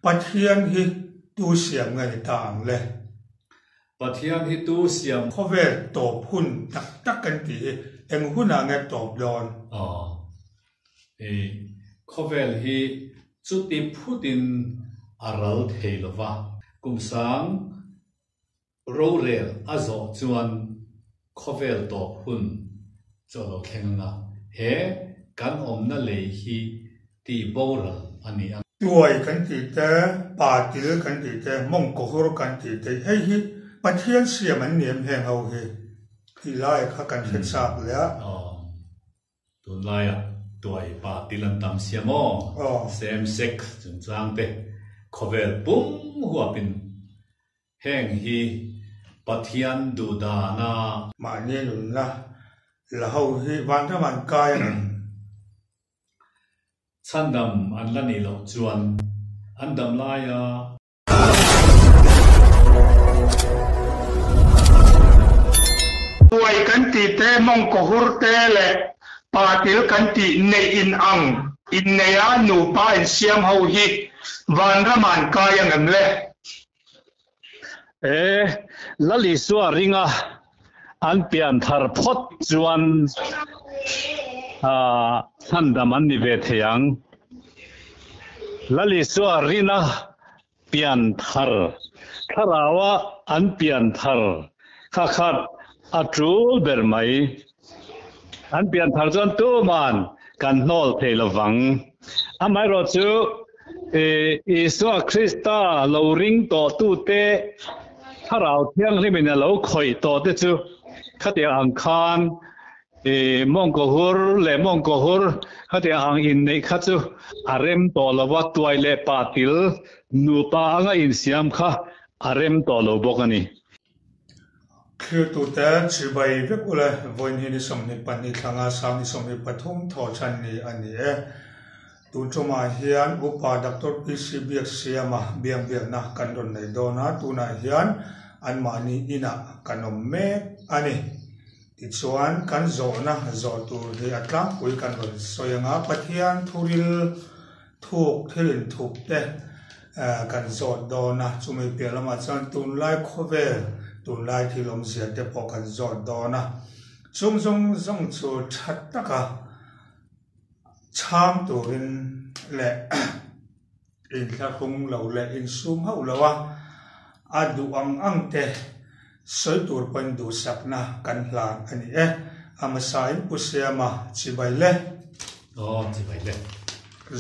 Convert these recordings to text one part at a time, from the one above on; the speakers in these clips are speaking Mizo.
Pathian hi tu siam nge ni ta ang le? Pathian hi tu siam? Khawvel tawp hun tak tak kan tih hi eng hunah nge tawp dawn? Aw. Hei khawvel hi chuti phutin a ral thei lo va. Kum sang rorel a zawh chuan khawvel tawp hun chu a lo thleng ang a, he kan awmna lei hi tih boral a ni ang. Tuai kan tih te, pa til kan tih te, mawngkawhur kan tih te, hei hi Pathian siam an ni em heng ho hi? Tih lai kha kan hre chak leh a. Tunlaia tuai pa til an tam sia maw? Same sex chungchang te khawvel pum huapin heng hi Pathian duhdana. Mahni nunna la ho hi vanram an kai a ni. Chhandam an la nih loh chuan an dam laia. Tuai kan tih te, mawngkaw hur te leh patil kan tih neih in ang inneia nupa insiam ho hi vanram an kai ang em le? E, Lal Isua ringa an pian thar phawt chuan chhandam an ni ve thei ang. Lal Isua rina pian thar, thlaraua an pian thar kha khat a tul ber mai. An pian thar chuan tuman kan hnawl thei lovang. Amaherawhchu Isua Krista lo ring tawh tute Thlarau Thianghlimin a lo khawih tawh te chu khatiang ang khan mawngkaw hur leh mawngkaw hur khatiang ang inneih kha chu a rem tawh lo va, tuai leh pa til nupa anga insiam kha a rem tawh lo bawk a ni. Thirtute chibai vek ule vawiin hi ni 22 thlanga sang ni 23 thawhchhan ni a ni e. Tun tumah hian Upa Doctor PC Biaksiama biangbiakna kan rawn nei dawn a, tunah hian anmahni inah kan awm mek a ni. Tichuan kan zawhna zawh tur hi a tlangpui kan rawn sawi ang a, Pathian thuril thuk thil inthup te kan zawt dawn a, chumi piah lamah chuan tunlai khawvel, tunlai thil awmzia te pawh kan zawt dawn a, chung zawng zawng chu tha taka chhang turin leh inthlahrung lo leh insum hauh lo a, a duh ang ang te sawi tur pawhin duhsakna kan hlan a ni e. A hmasain Pu Siama chibai le. Aw, chibai le.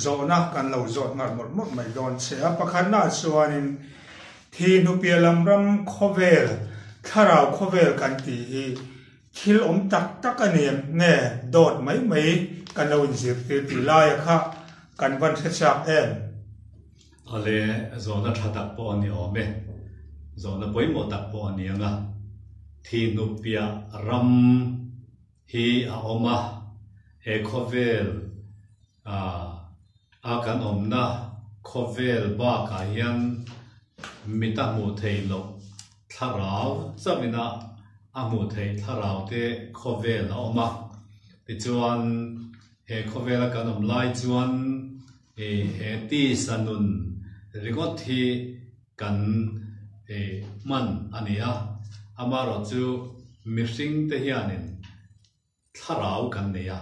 Zawhna kan lo zawt nghal mawlh mawlh mai dawn che a. Pakhatna chuanin thi hnupia lam ram khawvel, thlarau khawvel kan tih hi thil awm tak tak a ni em nge dawt mai mai kan lo inzirtir tih laia kha kan van hre chak em? Awle, zawhna tha tak pawh a ni awm e. Zawhna pawimawh tak pawh a ni ang a. Thi hnupiah ram hi a awm a, he khawvel a kan awmna khawvel bakah hian mit a hmuh theih loh thlarau chauhin a a hmuh theih thlarau te khawvel a awm a. Tichuan, he khawvela kan awm lai chuan He tisa nun ringawt hi kan hman a ni a, amaherawhchu mihring te hianin thlarau kan nei a,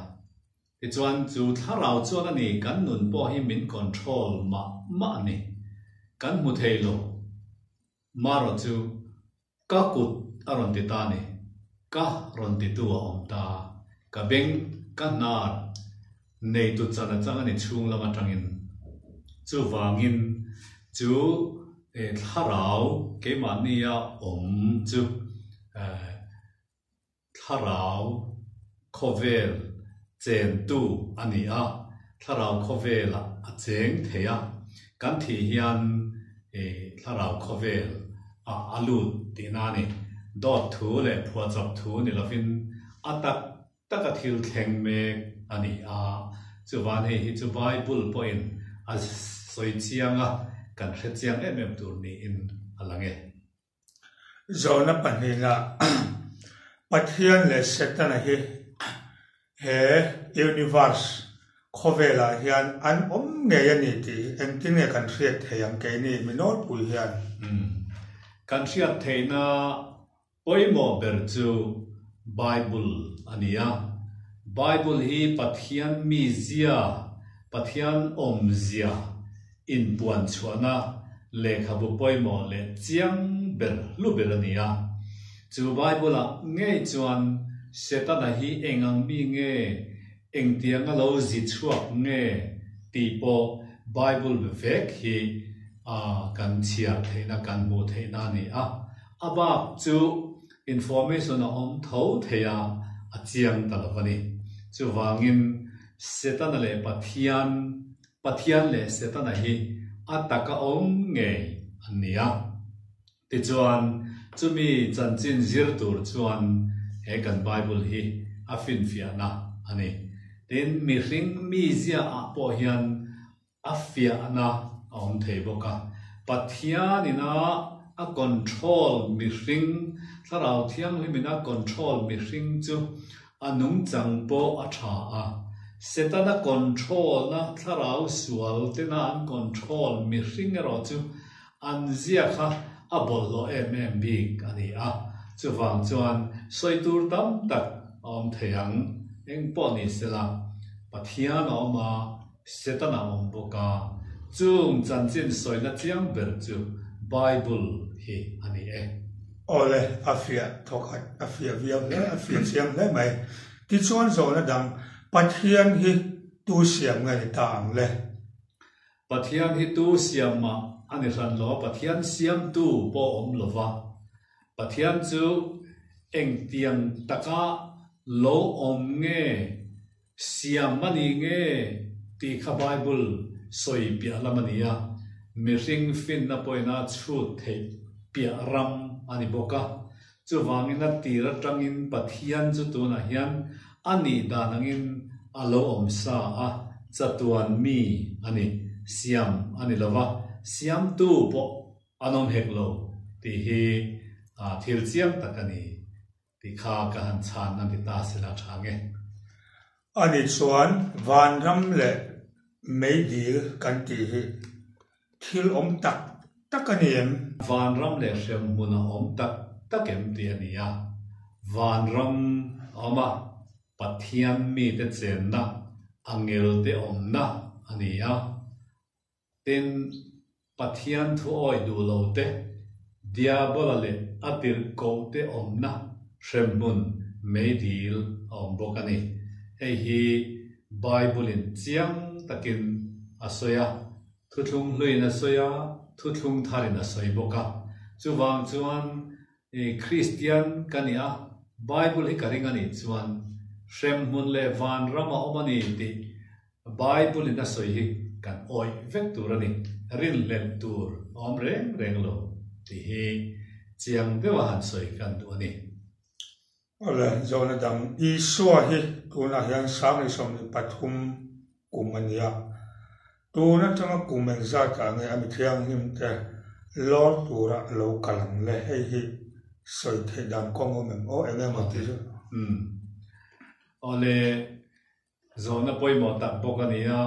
tichuan chu thlarau chuan a ni kan nun pawh hi min control mah mah a ni, kan hmu thei lo, maherawhchu Ka kut a rawn ti ta ni. Ka rawn titu a awm ta. Ka beng, ka hnar, neitu chan atang a ni chhung lam atangin. Chuvangin chu thlarau keimahnia awm chu Thlarau khawvel chentu a ni a, thlarau khawvelah a cheng thei a, kan thih hian thlarau khawvel ah a lut tihna a ni. Dawt thu leh phuahchawp thu ni lovin a tak taka thil thleng mek a ni a, chuvan hei hi chu Bible pawhin a sawi chiang a, kan hre chiang em em tur niin a lang e. Zawhna pahnihna, Pathian leh Setana hi he universe Khawvelah hian an awm ngei a ni tih hi engtin nge kan hriat theih ang keini mi nawlpui hian? Kan hriat theihna pawimawh ber chu Bible a ni a. Bible hi Pathian mizia, Pathian awmzia inpuan chhuahna lehkhabu pawimawh leh chiang ber hlu ber a ni a. Chu Bible-ah ngei chuan Setana hi eng ang mi nge Engtiang a lo zi chhuak nge tih pawh Bible vek hi kan chhiar theihna, kan hmuh theihna a ni a. A bak chu information a awm tho thei a, a chiang ta lo a ni. Chuvangin Setana leh Pathian, Pathian leh Setana hi a taka awm ngei an ni a. Tichuan, chumi chanchin zir tur chuan he kan Bible hi a finfiahna a ni. Tin, mihring mizia ah pawh hian a fiahna a awm thei bawk a. Pathianin a a control mihring, Thlarau Thianghlimin a control mihring chu a nungchang pawh a tha a. Setana control-na thlarau sual tena an control mihring erawh chu An zia kha a bawlhhlawh em em bik a ni a, chuvang chuan sawi tur tam tak a awm thei ang. Eng pawh ni sela, Pathian a awm a, Setana a awm bawk a, chung chanchin sawina chiang ber chu Bible hi a ni e. Awle, a fiah thawkhat, a fiah viau hle, a fiah chiang hle mai. Tichuan zawhna dang, Pathian hi tu siam nge ni ta ang le? Pathian hi tu siam mah a ni hran lo a, Pathian siamtu pawh awm lo va. Pathian chu engtiang taka lo awm nge, siam a ni nge tih kha Bible sawi piah lam a ni a, mihring finna pawhin a chhut theih piah ram a ni bawk a. Chuvangin a tir atangin Pathian chu tunah hian a nih dan angin a lo awm sa a, chatuan mi a ni, siam a ni lo va, siamtu pawh an awm hek lo tih hi thil chiang tak a ni tih kha ka han chhan a ni ta sela tha nge. Ani chuan vanram leh meidil kan tih hi Thil awm tak tak a ni em? Vanram leh hremhmun a awm tak tak em tih a ni a. Vanram a awm a, Pathian mite chenna, angelte awmna a ni a. Tin, Pathian thu awih duh lo te, Diabola leh a tirhkohte awmna hremhmun meidil a awm bawk a ni. Hei hi Bible-in chiang takin a sawi a. Thuthlung hluin a sawi a, thuthlung tharin a sawi bawk a. Chuvang chuan Kristian ka ni a, Bible hi ka ring a nih chuan hremhmun leh vanram a awm a ni tih Bible in a sawi hi kan awih vek tur a ni, rinhlelh tur a awm reng reng lo tih hi chiang deuha han sawi kan duh a ni. Awle, zawhna dang Isua hi tunah hian 2023 kum a ni a, tun atanga kum engzatah nge a mi thianghlim te lawr tura lo kal ang le? Hei hi sawi theih dan kawng awm em aw eng emaw ti chu. Umm. Awle, Zawhna pawimawh tak bawk a ni a,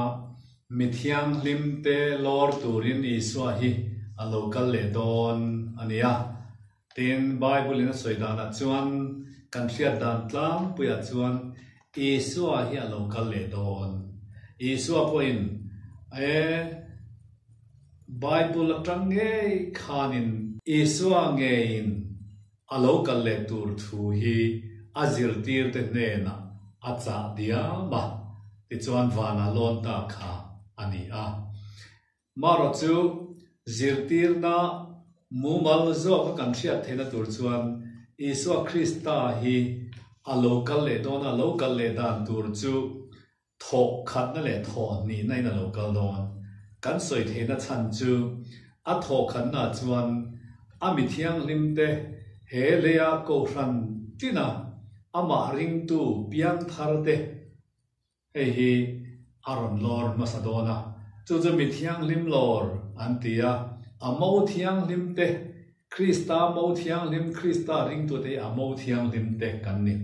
mi thianghlimte lawr turin Isua hi a lo kal leh dawn a ni a. Tin, Bible-in a sawi danah chuan kan hriat dan tlangpuiah chuan Isua hi a lo kal leh dawn. Isua pawhin e Bible atang ngei khanin Isua ngeiin A lo kal leh tur thu hi a zirtirte hnenah a chah diam a, tichuan vanah lawn ta kha a ni a. Marawh chu zirtirna mumal zawka kan hriat theihna tur chuan Isua Krista hi a lo kal leh dawn a, a lo kal leh dan tur chu Thawh khatna leh thawh hnihna in a lo kal dawn. Kan sawi theihna chhan chu a thawh khatna chuan a mi thianghlim te he leia kohhran tina amah ringtu piang thar te hei hi a rawn lawr hmasa dawn a. Chu chu mi thianghlim lawr an ti a, a mo thianghlim te Krista mo thianghlim Krista ringtute hi a mo thianghlim te kan ni.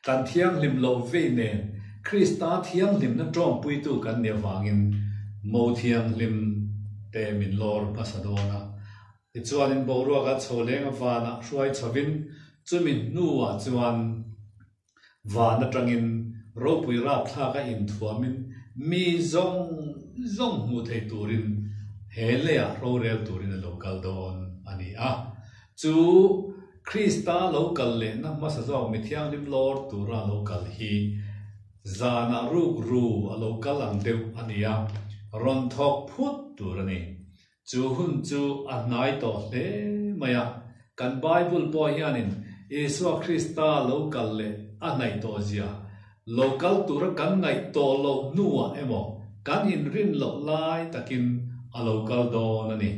Kan thianghlim loh vei nen Krista thianghlimna tawngpuitu kan nih avangin mo thianghlim te min lawr hmasa dawn a. Tichuanin boruaka chho leng a vanah hruai chhovin chumi hnuah chuan van atangin ropui rapthlak a inthuamin mi zawng zawng hmuh theih turin he leiah rorel turin a lo kal dawn a ni a. Chu Krista lo kal lehna hmasa zawk mi thianghlim lawr tura lo kal hi zanah ruk ru a lo kal ang deuh a ni a, rawn thawk phut tur a ni. Chu hun chu a hnai tawh hle mai a, kan Bible pawh hianin Isua Krista lo kal leh a hnaih tawh zia, lo kal tura kan ngaih tawh loh hnuah emaw kan inrin loh lai takin a lo kal dawn a ni.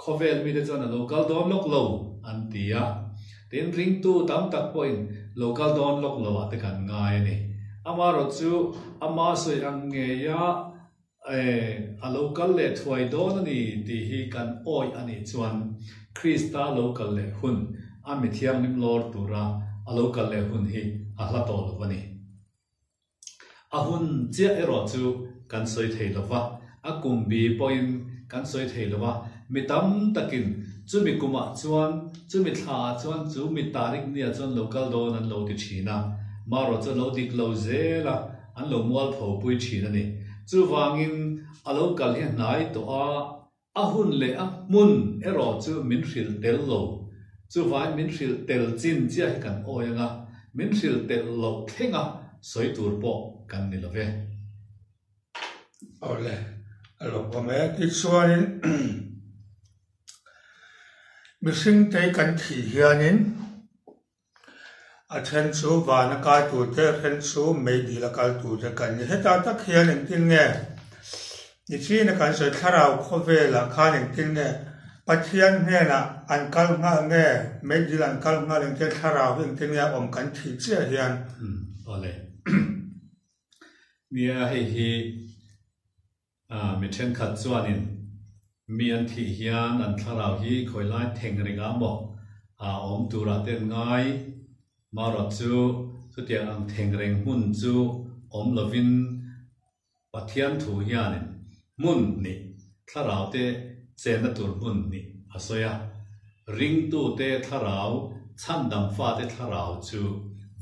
Khawvel mite chuan a lo kal dawn lawk lo an ti a, tin ringtu tam tak pawhin lo kal dawn lawk lo ah te kan ngai a ni. Amaherawhchu ama sawi ang ngeia E, a lo kal leh thuai dawn a ni tih hi kan awih a nih chuan Krista lo kal leh hun, a mi thianghlim lawr tura a lo kal leh hun hi a hla tawh lo a ni. A hun chiah erawh chu kan sawi thei lo va, a kum bi pawhin kan sawi thei lo va, mi tam takin chumi kumah chuan, chumi thlaah chuan, chu mi tarik niah chuan lo kal dawn an lo ti thin a, marawh chu a lo dik lo zel a, An lo mualpho pui thin a ni. Chuvangin a lo kal hi a hnai tawh a, a hun leh a hmun erawh chu min hrilh tel lo. Chuvangin min hrilh tel chin chiah hi kan awi ang a, min hrilh telh loh thlenga sawi tur pawh kan ni lo ve. Awle, a lo awm e. Tichuanin mihringte kan thih hianin A then chu van a kai tur te, a then chu meidil a kal tur te kan ni. Hetah tak hian engtin nge nichin a kan sawi thlarau khawvelah khan engtin nge Pathian hnenah an kal nghal nge meidil an kal nghal engtin thlarau hi engtin nge a awm kan thih chiah hian. Awle. Nia hei hi Mi thenkhat chuanin mi an thih hian an thlarau hi khawi lai theng reng ah maw a awm turah te an ngai. Marawt chu chutiang ang theng reng hmun chu awm lovin Pathian thu hianin hmun hnih, thlarau te chenna tur hmun hnih a sawi a. Ringtute thlarau, chhandam fate thlarau chu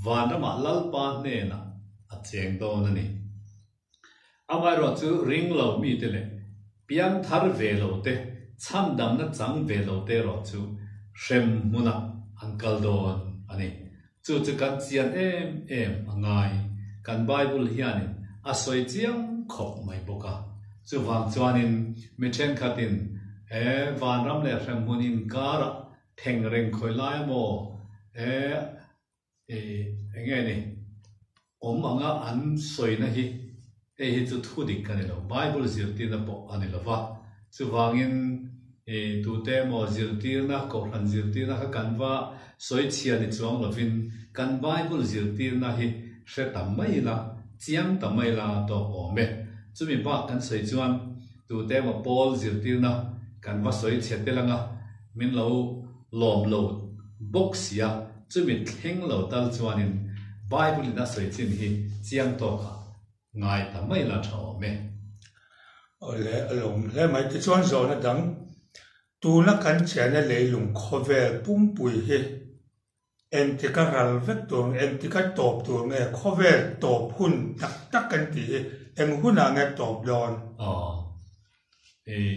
vanramah Lalpa hnenah a cheng dawn a ni. Amaherawh chu ring lo mite leh piang thar ve lo te, chhandamna chang ve lo te erawh chu hrem hmunah an kal dawn a ni. Chu chu kan chian em em a ngai. Kan Bible hianin a sawi chiang khawp mai bawk a. Chuvang chuanin mi thenkhatin he vanram leh hrem hmun inkarah theng reng khawi lai amaw he Ih, eng nge ni? Awm anga an sawina hi hei hi chu thu dik a ni lo, Bible zirtirna pawh a ni lo va. Chuvangin ih, tute emaw zirtirna, Kohhran zirtirna kha kan va sawi chhia ni chuang lovin kan Bible zirtirna hi hre ta mai ila, chiang ta mai ila tawk awm e. Chumi bak kan sawi chuan tute emaw Paul zirtirna kan va sawi chhe tel anga min lo lawm lo bawk sia. Chumi thleng lo tal chuanin Bible-in a sawi chin hi chiang tawkah ngai ta mai la tha awm e. Awle, a lawm hle mai. Tichuan zawhna dang, tuna kan chiahna leilung khawvel pumpui hi engtika ral vek tur nge, engtika tawp tur nge, khawvel tawp hun tak tak kan tih hi eng hunah nge tawp dawn? Aw, hei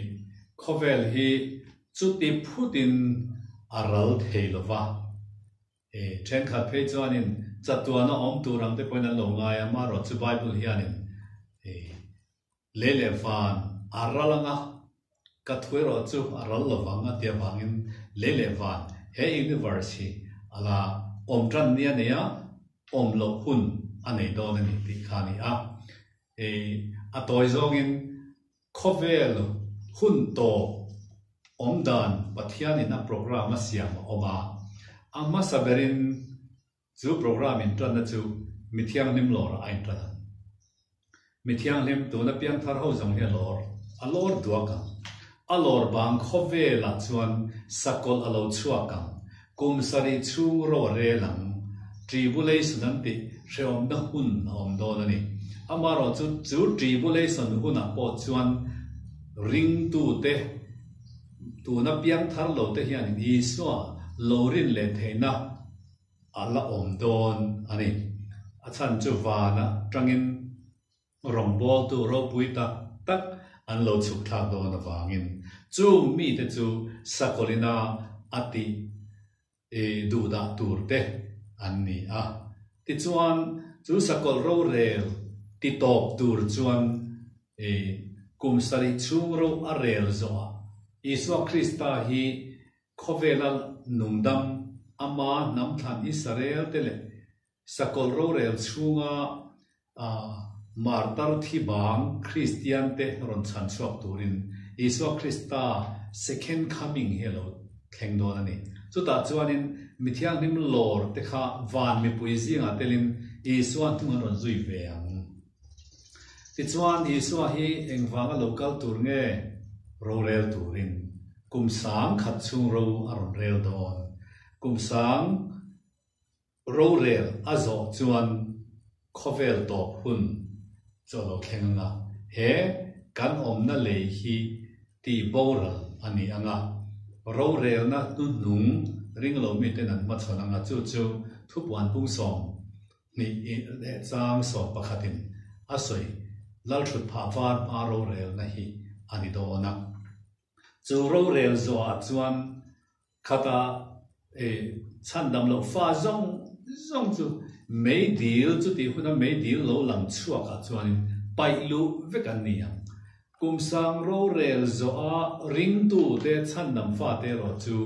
khawvel hi Chuti phutin a ral thei lo va. E, thenkhat phei chuanin chatuana awm tur ang te pawhin an lo ngai a, marawh chu Bible hianin e, lei leh van a ral ang a, ka thu erawh chu a ral lo vang a ti avangin lei leh van he universe hi a la awm tan ni a nei a, awm loh hun a nei dawn a ni tih kha a ni a. E, a tawi zawngin Khawvel hun tawp awm dan Pathianin a programme a siam a awm a, a hmasa berin chu programme intanna chu mi thianghlim lawrah a intan ang. Mi thianghlim tuna piangthar ho zawng hi a lawr a lawr duak ang. A lawr bang khawvelah chuan sakawlh a lo chhuak ang, kum sarih chhung ro a rel ang, tribulation an tih hrehawmna hun a awm dawn a ni. Amaherawhchu chu tribulation hunah pawh chuan ringtute tuna piangthar lote hianin Isua lo rin leh theihna a la awm dawn a ni. A chhan chu vana tangin Rawngbawltu ropui tak tak an lo chhuk thlak dawn avangin chung mite chu sakawlina a tih duhdah tur te an ni a. Tichuan, chu sakawlh rorel ti tawp tur chuan kum sarih chhung ro a rel zawhah Isua Krista hi khawvela nungdam ama hnamthlan Israel te leh Sakawlh rorel chhunga martar thi bang Kristian te rawn chhan chhuak turin Isua Krista second coming hi a lo thleng dawn a ni. Chutah chuanin mi thianghlim lawr te kha van mipui zingah telin Isua hnung an rawn zui ve ang. Tichuan Isua hi engvanga lo kal tur nge rorel turin kum sang khat chhung ro a rawn rel dawn. Kum sang Rorel a zawh chuan khawvel tawp hun chu a lo thleng ang a, he kan awmna lei hi tih boral a ni ang a, rorelna hnuhnung ringlo miten an hmachhawn ang a, chu chu thupuan pungsawm hnih leh chang sawm pakhatin a sawi Lalthut phah var hma rorelna hi a ni dawn a. Chu rorel zawhah chuan Khata chhandam loh fa zawng zawng chu meidil chutih huna meidil lo lang chhuakah chuanin paih luh vek an ni ang. Kum sang rorel zawha ringtute chhandam fate erawh chu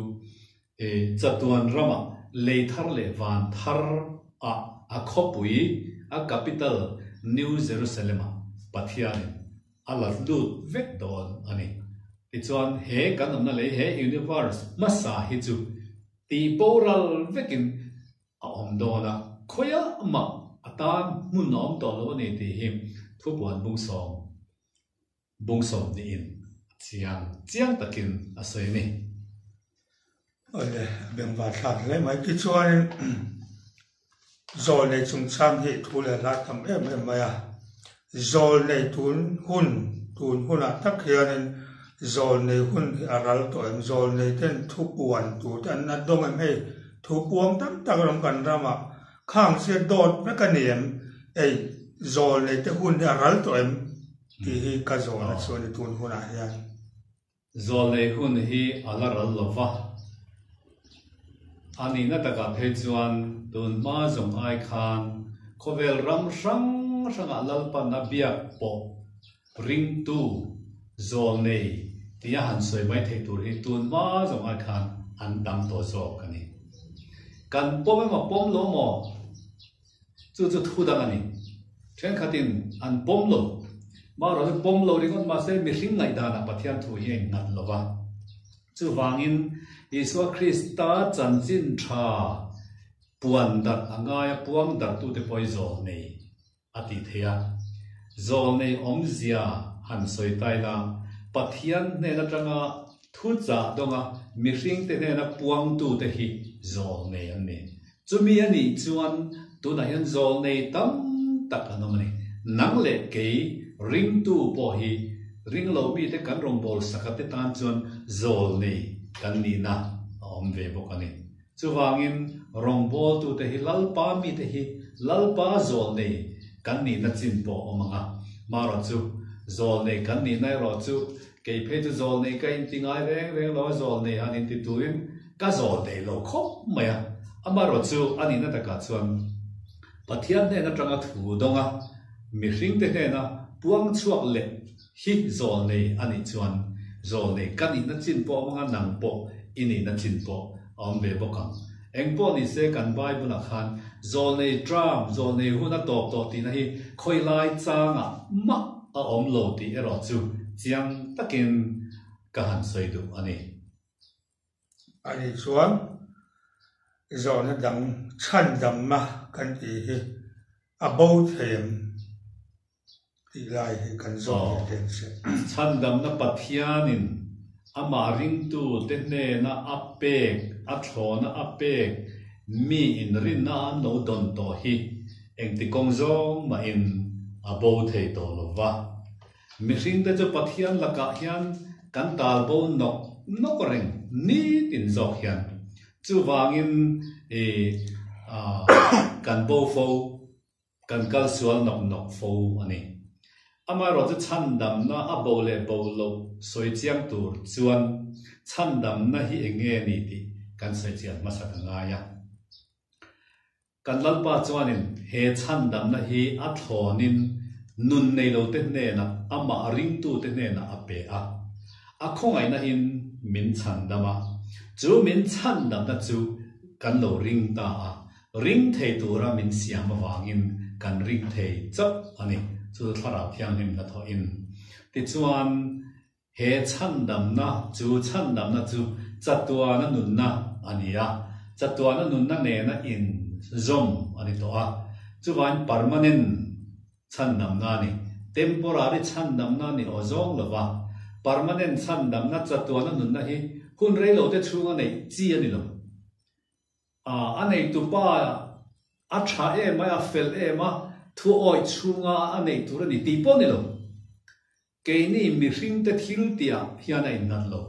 chatuan ramah lei thar leh van thar ah a khawpui, a capital New Jerusalem-ah Pathianin A la lut vek dawn a ni. Tichuan, he kan awmna lei he universe hmasa hi chu tih boral vekin a awm dawn a, khawiah mah a tan hmun a awm tawh lo a ni tih hi thupuan bungsawm bungsawm niin a chiang chiang takin a sawi a ni. Awle, a bengvar thlak hle mai. Tichuanin zawl nei chungchang hi thu leh hla tam em em mai a. Zawl nei tun hun, tun hunah tak hianin zawl nei hun hi a ral tawh em? Zawl nei ten thu puan tur te an dawng em hei? Thu puang tam tak ram kan ramah khang sia dawt vek a ni em? Ei, zawl nei te hun hi a ral tawh em? Tih hi ka zawhna chu a ni tun hunah hian. Zawlnei hun hi a la ral lo va, a nihna takah phei chuan tun hma zawng ai khan khawvel ram hrang hrangah Lalpan a biak pawh ringtu zawlnei tia han sawi mai theih tur hi tun hma zawng ai khan an tam tawh zawk a ni. Kan pawm emaw pawm lo maw? Chu chu thu dang a ni. Thenkhatin an pawm lo. Marawh chu pawm lo ringawt mahse mihring ngaihdanah Pathian thu hi a innghat lo va. Chuvangin Isua Krista chanchin tha puan darh a ngai a, puang darhtute pawh hi zawl nei a tih theih a. Zawl nei awmzia han sawi ta ila, Pathian hnen atanga thu chah dawnga mihringte hnena puangtute hi zawl nei an ni. Chumi a nih chuan tunah hian zawlnei tam tak an awm a ni. Nang leh kei ringtu pawh hi ringlo mite kan rawngbâwl saka te tan chuan zawlnei kan nihna a awm ve bawk a ni. Chuvangin rawngbâwltute hi Lalpa mite hi Lalpa zawlnei kan nihna chin pawh a awm ang a. Marawh chu zawlnei kan nihna erawh chu kei phei chu zawlnei ka inti ngai reng reng lo a, zawlnei han inti turin Ka zawl thei lo khawp mai a, amaherawhchu a nihna takah chuan Pathian hnen atanga thu dawnga mihringte hnena puang chhuak leh hi zawl nei a nih chuan zawl nei ka nihna chin pawh a awm anga nang pawh i nihna chin pawh a awm ve bawk ang. Engpawh ni se kan Bible-ah khan zawl nei tram, zawl nei hun a tawp tawh tihna hi khawi lai changah mah a awm lo tih erawh chu chiang takin ka han sawi duh a ni. Ani chuan zawhna dang chhandamna kan tih hi a bo thei em tih lai hi kan zawh leh teh ang se. Chhandamna Pathianin amah ringtute hnena a pek, a thlawna a pek mi inrinna an lo dawn tawh hi engti kawng zawng mahin a bo thei tawh lo va. Mihringte chu Pathian lakah hian kan tal bo nawk nawk reng nitin zawk hian. Chuvangin i kan bo fo, kan kal sual nawk nawk fo a ni. Amaherawhchu chhandamna a bo leh bo loh sawi chiang tur chuan chhandamna hi eng nge ni tih kan sawi chian hmasa ka ngai a. Kan Lalpa chuanin he chhandamna hi a thlawnin nun nei lote hnenah amah ringtute hnenah a pe a. A khawngaihnain min chhandam a, chu min chhandamna chu kan lo ring ta a, ring thei tura min siam avangin kan ring thei chauh a ni, chu Thlarau Thianghlim hnathawhin. Tichuan, He chhandamna chu chhandamna chu chatuana nunna a ni a, chatuana nunna nena inzawm a ni tawh a, chuvain permanent chhandamna a ni. Temporary chhandamna a ni aw zawng lo va, permanent chhandamna chatuana nunna hi hun reilote chhunga neih chi a ni lo. A neitupa a tha em a, a fel em a, thu awih chhunga a neih tur a ni tih pawh a ni lo. Keini mihringte thil tihah hian a innat lo.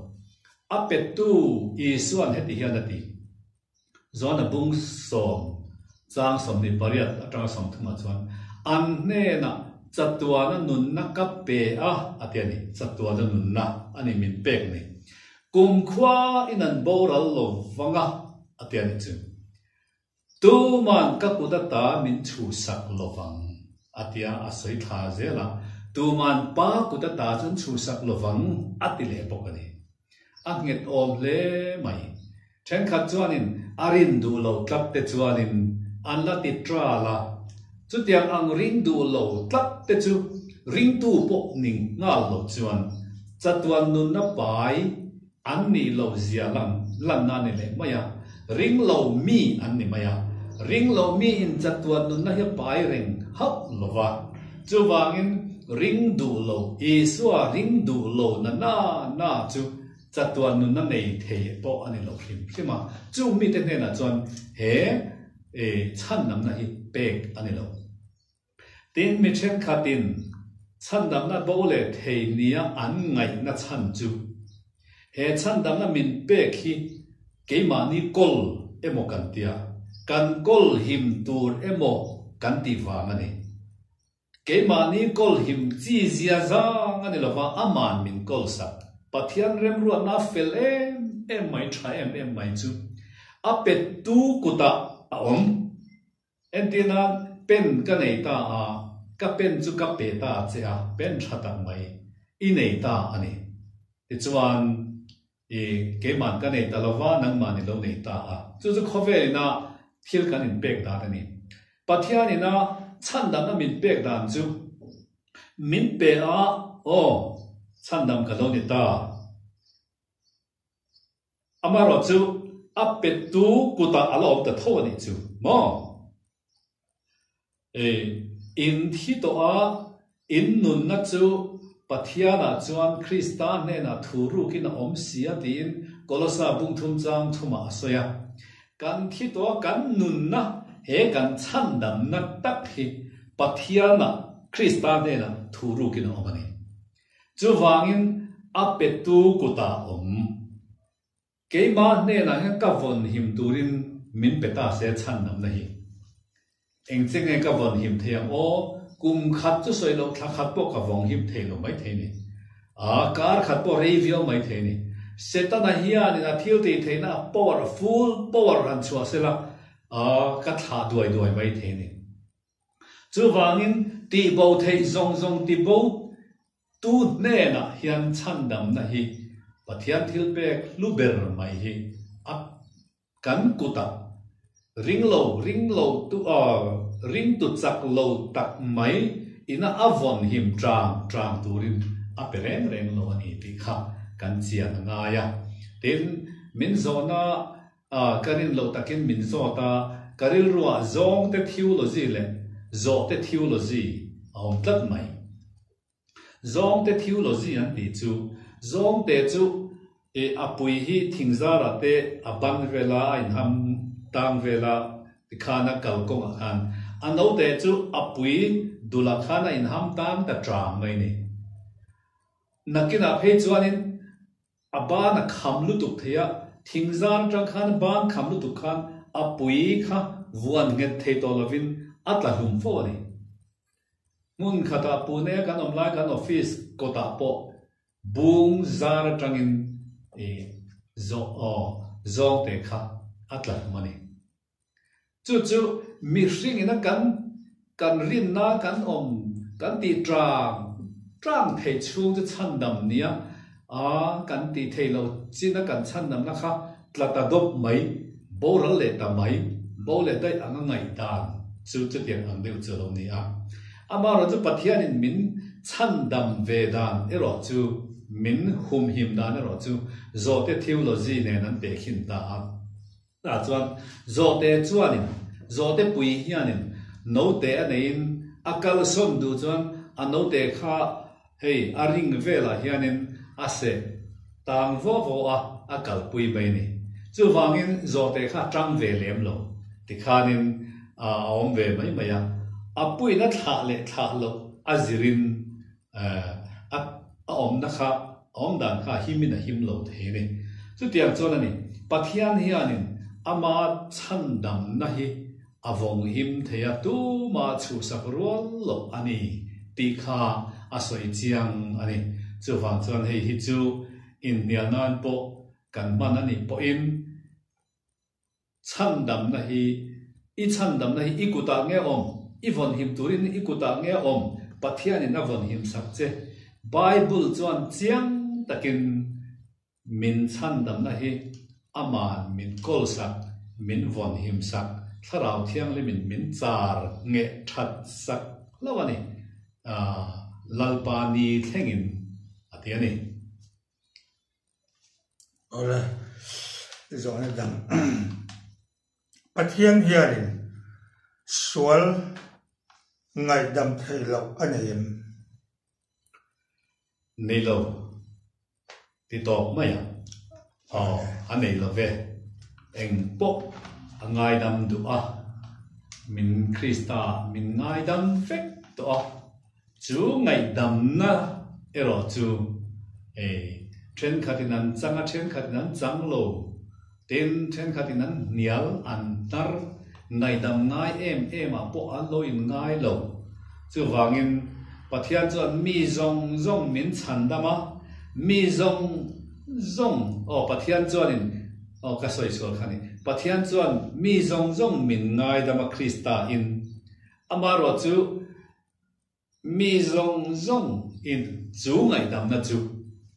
A pettu Isua'n heti hian a ti, Joana bung sawm chang 28 atanga 30 ah chuan, An hnenah chatuana nunna ka pe a, a ti a ni. Chatuana nunna a ni min pek ni. Kumkhua in an boral lo vang a, a ti a ni chu. Tuman ka kut ata min chhuhsak lo vang, a ti a, a sawi thla zel a. Tuman pa kut ata chu an chhuhsak lo vang, a ti leh bawk a ni. A nghet awm hle mai. Thenkhat chuanin a rin duh lo tlat te chuanin an la ti tral a. Chutiang ang ring duh lo tlat te chu ringtu pawh ning nghal lo chuan chatuan nunna pai an nih loh zia lan lanna a ni leh mai a, ring lo mi an ni mai a. Ring lo mi in chatuan nunna hi a pai reng hauh lo va. Chuvangin ring duh lo, Isua ring duh lo na na na chu Chatuan nunna nei thei pawh a ni lo hrim hrim a, chung mite hnenah chuan he chhandamna hi pek a ni lo. Tin, mi thenkhatin chhandamna bo leh thei nia an ngaihna chhan chu he chhandamna min pek hi keimahni kawl emaw kan tia, kan kawl him tur emaw kan tih vang a ni. Keimahni kawl him chi zia zang a ni lova, aman min kawl sak. Pathian remruatna a fel em em mai, tha em em mai chu a pettu kutah a awm. Entir nan, pen ka nei ta a, ka pen chu ka pe ta che a, pen tha tak mai i nei ta a ni. Tichuan, i keiman ka nei ta lova, nangman i lo nei ta a. Chu chu khawvel ina thil kan inpek dan a ni. Pathian ina chhandamna min pek dan chu min pe a, aw, chhandam ka lo ni ta. Amaherawhchu a pettu kutah a la awm ta tho a nih chu maw? In thi tawh a, in nunna chu Pathianah chuan Krista hnenah thu rukin a awm si a tiin Kolosa bungthum chang thumah a sawi a. Kan thi tawh a, kan nunna he kan chhandamna tak hi Pathianah Krista hnenah thu rukin a awm a ni. Chuvangin a petu kutah awm. Keimah hnenah hian ka vawn him turin min pe ta se chhandamna hi. Eng che nge ka vawn him thei ang aw? Kum khat chu sawi loh thla khat pawh ka vawng him thei lo mai thei ni. A, kar khat pawh rei viau mai thei ni. Setana hianin a thil tih theihna a power, a full power han chhuah sela, a, ka thlah duai duai mai thei ni. Chuvangin tihbo theih zawng zawng tibo Tu hnenah hian chhandamna hi Pathian thilpek hlu ber mai hi a kan kutah ringlo ringlo tu ringtu chak lo tak mai ina a vawn him tang tang turin a pe reng reng lo a ni tih kha kan chian a ngai a. Tin, min zawhna ka rin loh takin min zawt a, ka rilruah zawngte theology leh zawhte theology a awm tlat mai. Zawngte theology an tih chu, zawngte chu ih a pui hi thingzarah te a ban vel a, a inham tang vel a, tikhan a kalkawngah khan A note chu a pui dulah khan a inham tan ta tang mai ni. Nakinah phei chuanin a ban a kham lutuk thei a, thingzar atang khan a ban kham lutuk khan a pui kha vuan nghet thei tawh lovin a tla hlum fo a ni. Hmun khatah Pune kan awm lai kan office kawtah pawh bung zar atangin zawh aw zawngte kha a tla hlum a ni. Chu chu mihring ina kan kan rinna kan awm kan tih tang tang theih chhung chu chhandam nia a kan tih theih loh china kan chhandamna kha tla ta dawp mai, boral leh ta mai, bo leh daih anga ngaihdan chu chutiang ang deuh chu a lo ni a. Amaherawhchu Pathianin min chhandam ve dan erawh chu, min humhim dan erawh chu zawhte theology nen an tehkhin ta a. Tah chuan zawhte chuanin, zawhte pui hianin note a neiin a kalsawn duh chuan a note kha hei a ring velah hianin a seh tang vaw vaw a, a kalpui mai a ni. Chuvangin zawhte kha a tang ve lem lo tikhanin a awm ve mai mai a, a puina thlah leh thlah loh a zirin a awmna kha, a awm dan kha a himin a him lo thei a ni. Chutiang chuan a ni, Pathian hianin ama chhandamna hi a vawng him thei a, tuma chhuhsak rual loh a ni tih kha a sawi chiang a ni. Chuvang chuan hei hi chu inhnial nan pawh kan hman a nih pawhin, Chhandamna hi, I chhandamna hi i kutah nge awm? I vawnhim turin i kutah nge awm? Pathianin a vawnhim sak che. Bible chuan chiang takin min chhandamna hi Aman min kawlsak, min vawnhim sak, Thlarau Thianghlimin min char ngeh that sak hlauh a ni. Lalpa ni thlengin a ti a ni. Awle, zawhna dang. Pathian hianin sual ngaihdam theih loh a nei em? Nei lo, ti tawp mai a. Aw, a nei lo ve. Eng pawh a ngaidam duh a, min Krista min ngaidam vek tawh a. Chu ngaihdamna erawh chu hei thenkhatin an chang a, thenkhatin an chang lo, tin thenkhatin an hnial, an tar, ngaihdam ngai em em ah pawh an lo in ngai lo. Chuvangin Pathian chuan mi zawng zawng min chhandam a, mi zawng zawng, aw Pathian chuanin, aw ka sawi sual kha ni, Pathian chuan mi zawng zawng min ngaidam a Krista in, amaherawh chu Mi zawng zawng in chu ngaihdamna chu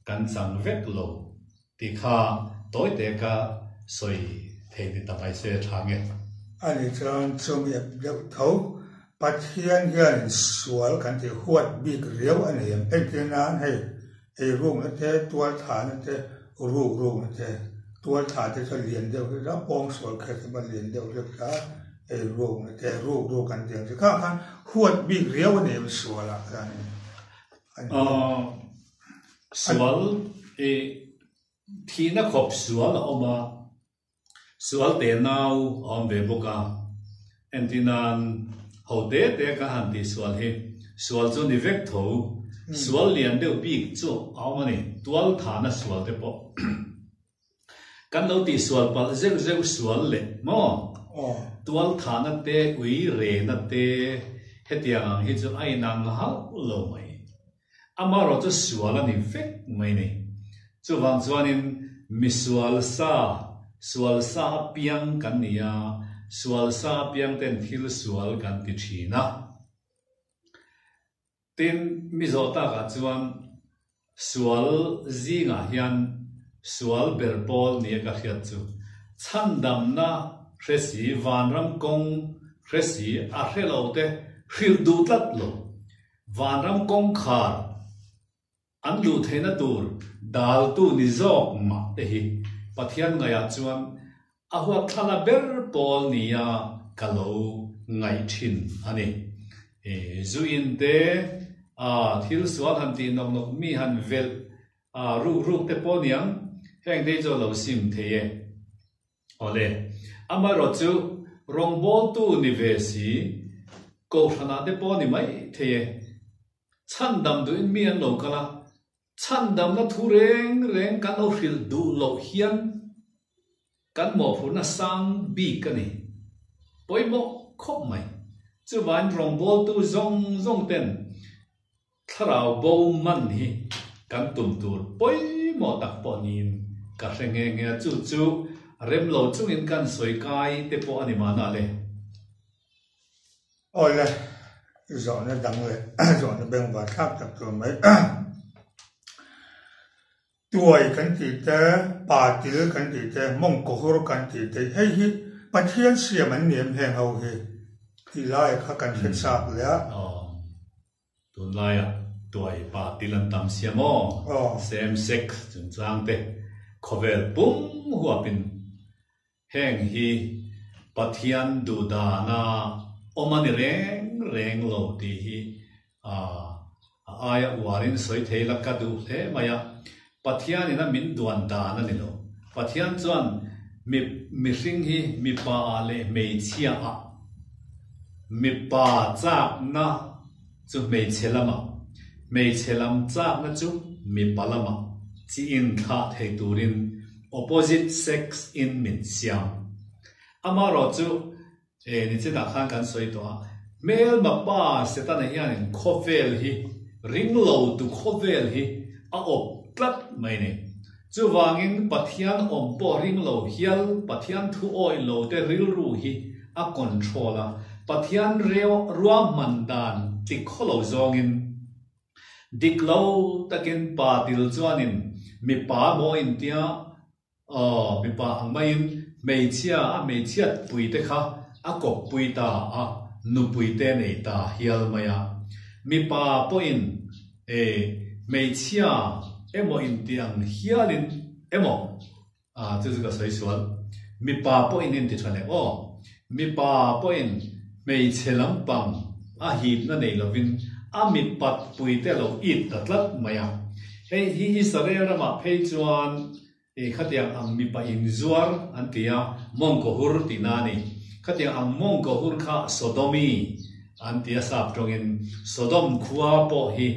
kan chang vek lo tih kha tawi te ka sawi thei ni ta mai se tha nge. Ani chuan chumi ep deuh tho Pathian hianin sual kan tih huat bik riau a nei em? Entir nan hei ei rukna te, tual thahna te, ruk rukna te, tual thah te chu a lian deuh hlek a, pawng sual kher te pawh a lian deuh hlek a, ei rukna te, ruk ruk an tih ang chi khang khan huat bik riau a nei em sual ah khan in a ni. Sual i thihna khawp sual a awm a, sual te nau a awm ve bawk a, entir nan ho te te ka han tih sual hi sual chu ni vek tho, sual lian deuh bik chu a awm a ni, tual thahna sual te pawh kan lo tih sual palh zeuh zeuh sual leh maw? Tual thahna te, ui rehna te hetiang ang hi chu a inang hauh lo mai. Amaherawh chu sual a ni vek mai ni. Chuvang chuanin misual sa, sual sa apiang kan ni a, sual sa apiang ten thil sual kan ti thin a. Tin, mi zawh takah chuan sual zingah hian sual ber pawl nia ka hriat chu chhandamna hre si, vanram kawng hre si, a hre lo te hrilh duh tlat lo. Vanram kawngkhar an luh theihna tur daltu ni zawk mah te hi Pathian ngaihah chuan a huatthlala ber pawl nia ka lo ngaih thin a ni. Zu in te, thil sual han tih nawk nawk mi han velh ruk ruk te pawh niang, heng te hi chu a lo sim thei e. Awle, amaherawh chu rawngbawltu ni ve si, Kohhranah te pawh a ni mai thei e. Chhandam duhin mi an lo kal a, chhandamna thu reng reng kan lo hrilh duh loh hian kan mawhphurhna sang bik a ni. Pawimawh khawp mai. Chuvangin rawngbawltu zawng zawng ten Thlarau bo man hi kan tum tur pawimawh tak pawh niin ka hre nghe nghe a, chu chu rem lo chungin kan sawi kai te pawh a ni mahna le. Awle, zawhna dang leh zawhna bengvar thlak tak tur mai. Tuai kan tih te, pa til kan tih te, mawngkawhur kan tih te, hei hi Pathian siam an ni em heng ho hi? Tih lai kha kan hre chak leh a. Aw, tunlaiah tuai pa til an tam sia maw? Same sex chungchang te khawvel pum huapin heng hi Pathian duhdana awm a ni reng reng lo tih hi A, a aia uarin sawi thei la ka duh hle mai a, Pathianin a min duan dan a ni lo. Pathian chuan mi mihring hi mipa ah leh hmeichhia ah, mipa chakna chu hmeichhe lamah, hmeichhe lam chakna chu mipa lamah chi inthlah thei turin opposite sex in min siam. Amaherawhchu E, nichinah khan kan sawi tawh a, hmelma pa Setana hianin khawvel hi, ring lo tu khawvel hi a awp tlat mai ni. Chuvangin Pathian awm pawh ring lo hial Pathian thu awih lo te rilru hi a control a, Pathian ruahman dan tikhaw lo zawngin dik lo takin pa til chuanin mipa maw intia Aw, mipa ang maiin hmeichhia a hmeichhiat pui te kha a kawppui ta a, nupui te nei ta hial mai a. Mipa pawhin e hmeichhia emaw inti ang hialin emaw, a chu chu ka sawi sual, mipa pawhin inti tha leh aw, mipa pawhin hmeichhe lampang a hipna nei lovin a mipat pui te lo it ta tlat mai a. Hei hi Israel ramah phei chuan e khatiang ang mipa inzuar an ti a, mawngkaw hur tihna a ni. Khatiang ang mawngkaw hur kha Sodomi an ti a sap tawngin. Sodom khua pawh hi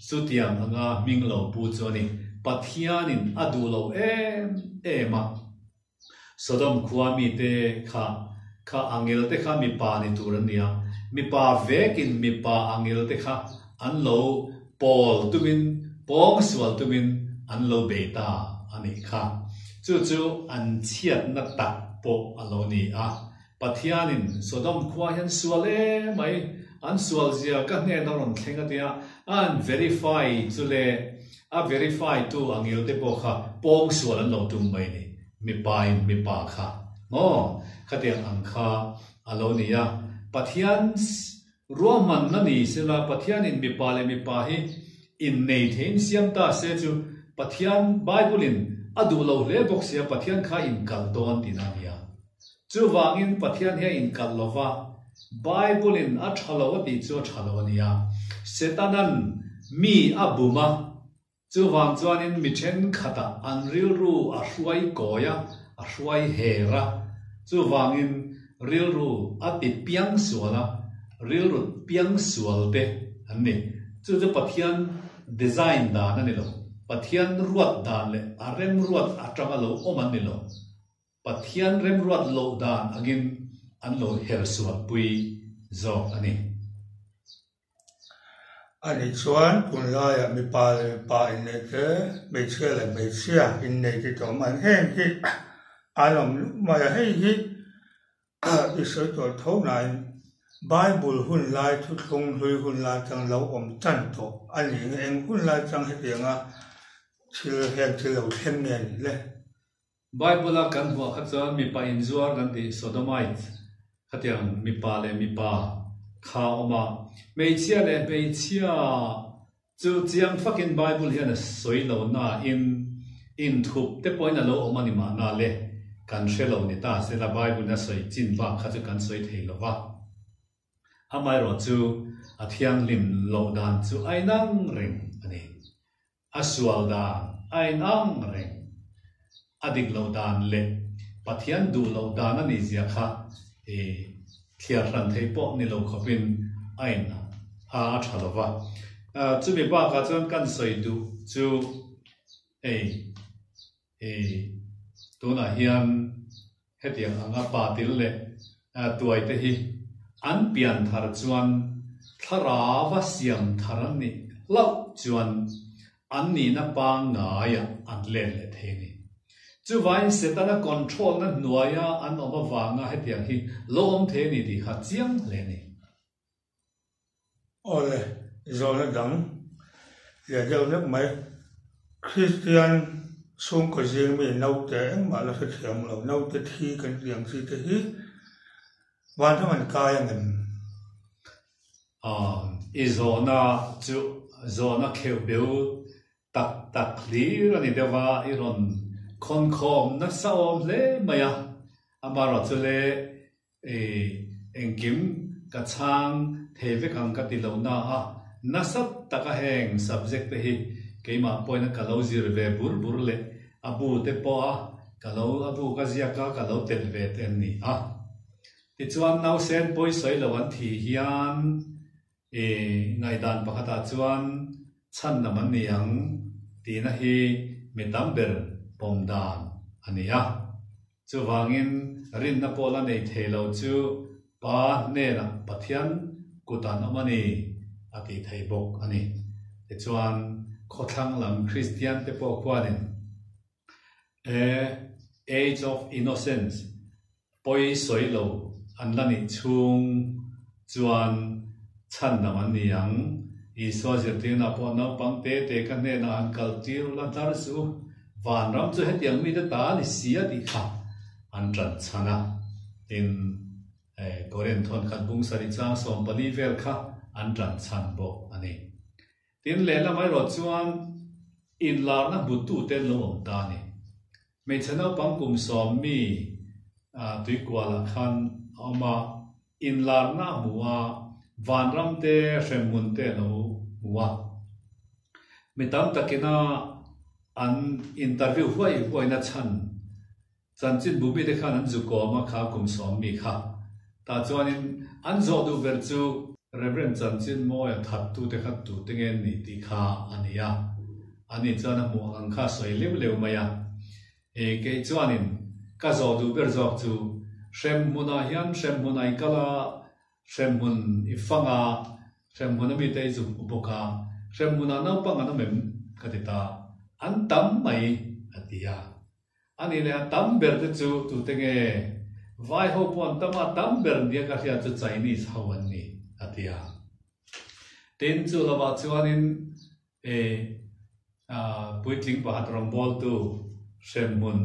chutiang anga hming lo pu chu a ni. Pathianin a duh lo em em a. Sodom khua mite kha kha angel te kha mipa ni tur an ni a, mipa vekin mipa angel te kha an lo pawl tumin, pawng sual tumin an lo bei ta a nih kha. Chu chu an chhiatna tak pawh a lo ni a. Pathianin Sodom khua hian sual em mai, an sual zia ka hnen a rawn thleng a tia, a an verify chu le, a verify tu angel te pawh kha pawng sual an lo tum mai ni, mipa in mipa kha maw khatiang ang kha a lo ni a, Pathian ruahmanna ni sela Pathianin mipa leh mipa hi innei theiin siam ta se chu Pathian Bible in a duh lo hle bawk sia Pathian kha inkalh dawn tihna a nia. Chuvangin Pathian hi a inkalh lo va, Bible-in a tha lo a tih chu a tha lo a nia. Setanan mi a bum a, chuvang chuanin mi thenkhatah an rilru a hruai kawi a, a hruai her a, chuvangin rilru a ti piang sual a, rilru piang sual te an ni. Chu chu Pathian design dan a ni lo, Pathian ruat dan leh a remruat atanga lo awm an ni lo. Pathian remruat loh dan angin an lo her sualpui zawk a ni. A nih chuan tunlaiah mipa leh mipa inneih te, hmeichhia leh hmeichhia inneih te tawh awm an heng hi an awm luh mai a, hei hi i sawi tawh tho nain Bible hun lai thuthlung hlui hun lai chang lo awm tan tawh a ni nge eng hun lai chang hetianga thil heng thil lo thleng nge ni le? Bible-a kan hmuah kha chuan mipa inzuar kan tih Sodomite khatiang mipa leh mipa kha a awm a. Hmeichhia leh hmeichhia chu chiang fakin Bible hian a sawi lo nain inthup te pawhin a lo awm a ni mahna le, kan hre lo ni ta sela Bible-in a sawi chin bak kha chu kan sawi thei lo va. Amaherawhchu a thianghlim loh dan chu a inang reng a ni. A sual dan a inang reng. A dik loh dan leh Pathian duh loh dan a nih zia kha i thliar hran thei pawh ni lo khawpin a in a a tha lo va. Chumi bakah chuan kan sawi duh chu hei i tunah hian hetiang anga pa til leh tuai te hi an pian thar chuan thlarau a siam thar an nih hlauh chuan an nihna pangngaiah an let leh thei a ni. Chuvain Setana control na hnuaia an awm avanga hetiang hi lo awm thei a ni tih kha chiang hle a ni. Awle, zawhna dang leh deuh hlek mai. Kristian chhungkaw zing mi naute engmah la hrethiam lo, naute thi kan tih ang chi te hi vanram an kai ang em? I zawhna chu zawhna kheuh beu tak tak hlir a ni deuh a, i rawn khawnkhawm nasa awm hle mai a, amaherawhchu le I engkim ka chhang thei vek ang ka ti lo na a, nasa taka heng subject te hi keimah pawhin ka lo zir ve bur bur leh a bu te pawh a ka lo a bu ka ziak a ka lo telh ve te an ni a. Tichuan nausen pawisawi lo an thih hian I ngaihdan pakhatah chuan chhan lam an ni ang tihna hi mi tam ber pawm dan a ni a. Chuvangin rinna pawh la nei thei lo chu Pa hnenah Pathian kut an awm a ni a tih thei bawk a ni. Tichuan khawthlang lam Kristian te pawh khuanin A Age of Innocence pawi sawi lo an la nih chhung chuan chhandam an ni ang. Isua zirtirna pawh naupang te te ka hnenah an kal tir la hnar suh u, vanram chu hetiang mite ta a ni si a tih kha an ṭan chhan a. Tin, Korin thawnkhat bung sarih chang 14 vel kha an ṭan chhan bawk a ni. Tin, lehlam erawh chuan inlarna hmutute an lo awm ta a ni. Hmeichhe naupang kum 10 mi tuikualah khan a awm a, inlarna a hmu a, vanram te, hremhmun te a lo hmu a. Mi tam takina an interview huai huaina chhan Chanchin bumite khan an zu kawm a kha kum 10 mi kha. Tah chuanin an zawh duh ber chu Reverend Chanchin Mawia thattute kha tute nge an nih tih kha a ni a. Ani chuan a hmuh ang ang kha a sawi leu leu mai a. E, kei chuanin ka zawh duh ber zawk chu hremhmunah hian hremhmun a i kal a, hremhmun i fang a, hremhmun a mite i zu hmu bawk a, hremhmunah naupang an awm em? ka ti ta. An tam mai, a ti a. A nih leh a tam ber te chu tute nge? Vai ho pawh an tam a, tam ber nia ka hriat chu Chinese ho an ni, a ti a. Tin, chu lovah chuanin e puitling pakhat rawngbawltu hremhmun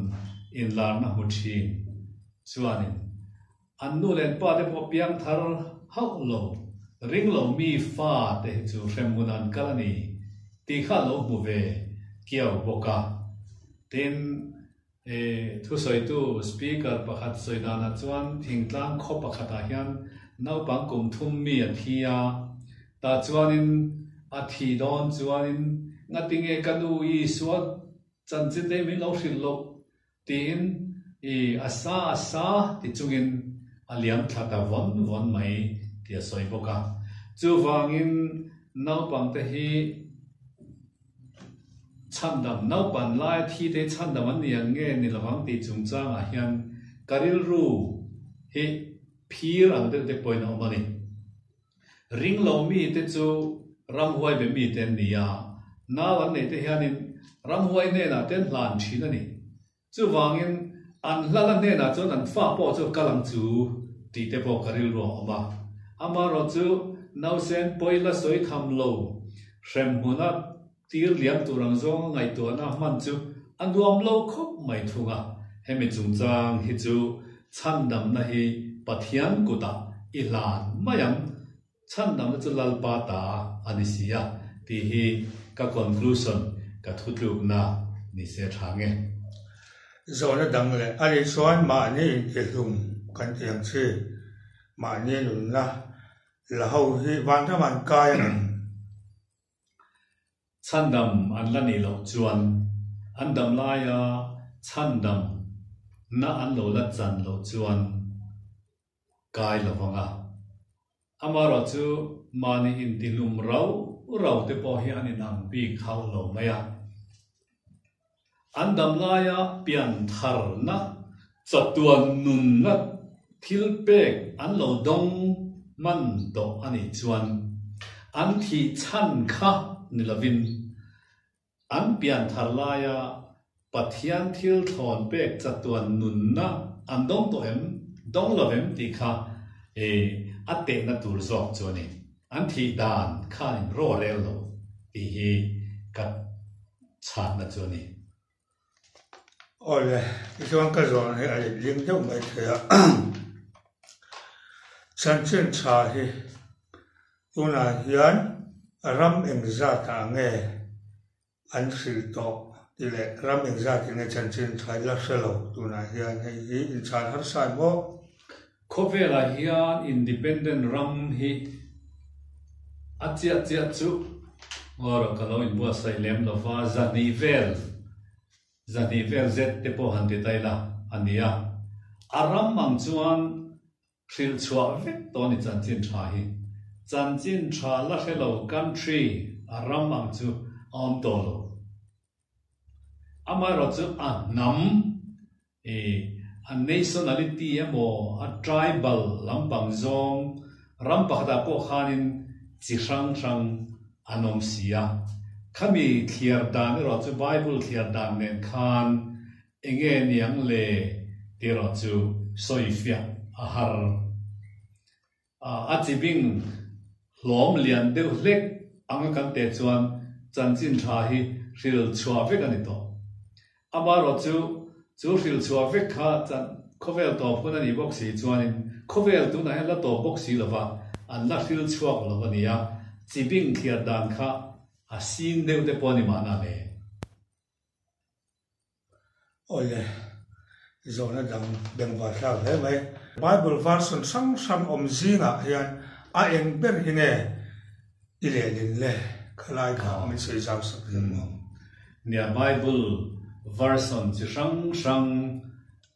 inlarna hmu thin chuanin an nu leh an pa te pawh piangthar hauh lo, ring lo mi fa te hi chu hremhmun an kal a ni tih kha a lo hmu ve kiau bawk a. Tin, e thusawitu speaker pakhat sawi danah chuan thingtlang khaw pakhatah hian naupang kum thum mi a thi a, tah chuanin a thih dawn chuanin ngatinge ka nu Isua chanchin te min lo hrilh loh Tiin i a sa a sa ti chungin a liam thla ta vawn vawn mai tih a sawi bawk a. Chuvangin naupangte hi chhandam, naupan laia thi te hi chhandam an ni ang nge ni lovang tih chungchangah hian ka rilru hi phir ang deuh te pawhin a awm a ni. Ring lo mite chu ramhuai be mite an ni a, nau an neih te hianin ramhuai hnenah te an hlan thin a ni. Chuvangin an hlana hnenah chuan an fa pawh chu kal ang chu tih te pawh ka rilru a awm a. Amaherawh chu nausen pawi la sawi tham lo hremhmuna tir liam tur ang zawnga ngaihtuahna hman chu a nuam lo khawp mai thung a, hemi chungchang hi chu chhandamna hi Pathian kutah i hlan mai ang, chhandamna chu Lalpa ta a ni si a tih hi ka conclusion, ka thutlukna ni se tha nge. Zawhna dang leh a nih chuan mahni intihlum kan tih ang chi, mahni nunna la ho hi vanram an kai ang em? Chhandam an la nih loh chuan an dam laia chhandam na an lo la chan loh chuan kai lo vang a. Amaherawh chu Mahni intihlum rau rau te pawh hi an inang bik hauh lo mai a. An dam laia pian tharna, chatuan nunna thil pek an lo dawng hman tawh a nih chuan an thih chhan kha ni lovin an pian thar laia Pathian thil thlawn pek chatuan nunna an dawng tawh em, dawng lo em tih kha a tehna tur zawk chu a ni. An thih dan khan in raw rel lo tih hi ka chhanna chu a ni. Awle, tichuan ka zawn hi a letling deuh mai thei a. Chanchin tha hi tunah hian ram engzatah nge an hrilh tawh tih leh ram engzat in nge chanchin tha i la hre lo tunah hian hei hi inchhan harsa em aw? Khawvelah hian independent ram hi a chiah chiah chu ngawr ka lo inbuatsaih lem lo va, zahnih vel, zahnih vel zet te pawh han ti ta ila a ni a. A ram ang chuan Hrilh chhuah vek tawh a ni chanchin tha hi. Chanchin tha la hre lo country a ram ang chu a awm tawh lo. Amaherawh chu a hnam i a nationality emaw a tribal lampang zawng ram pakhatah pawh khanin chi hrang hrang an awm si a. Khami thliar dan erawh chu Bible thliar dan nen khan Enge niang le tih erawh chu sawifiah a har. A chi bing hlawm lian deuh hlek anga kan teh chuan chanchin tha hi hril chhuah vek a ni tawh. Amaherawh chu chu hril chhuah vek kha khawvel tawp hun a nih bawk si chuanin khawvel tunah hian la tawp bawk si lova an la hril chhuak lo a ni a, chi bing thliar dan kha a sin deuh te pawh a ni mahna le. Awle, zawhna dang bengvar thlak hle mai. Bible version hrang hrang awm zingah hian a eng ber hi nge i lehlin le? Khalai kha min sawi zau sak thei maw? Nia, Bible version chi hrang hrang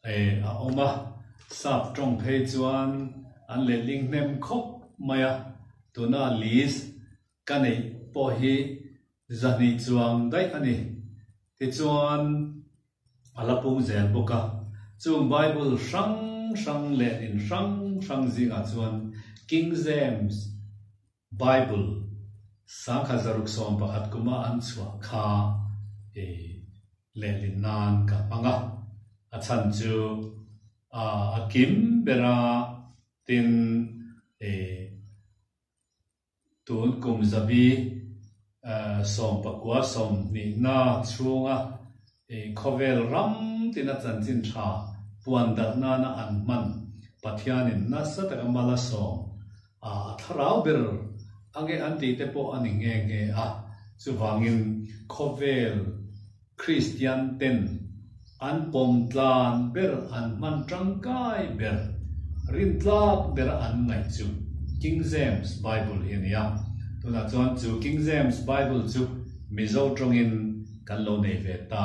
a awm a, sap tawng phei chuan an lehling hnem khawp mai a, tuna list ka neih pawh hi 200 chuang daih a ni. Tichuan, a la pung zel bawk a. Chung Bible hrang hrang leh in hrang hrang zingah chuan King James Bible 1661 kuma an chhuah kha i lehlin nan ka hmang a. A chhan chu a kim bera tin i Tun kum zabi 19 sawmhnihna chhunga khawvel ram tina chanchin tha puan darh nana an hman Pathianin nasa taka mal a sawm a thlarau ber ange an tih te pawh a ni nghe nghe a. Chuvangin khawvel Kristian ten an pawm tlan ber an hman tangkai ber, rintlak bera an ngaih chu King James Bible hi a ni a. Tunah chuan chu King James Bible chu Mizo tawngin kan lo nei ve ta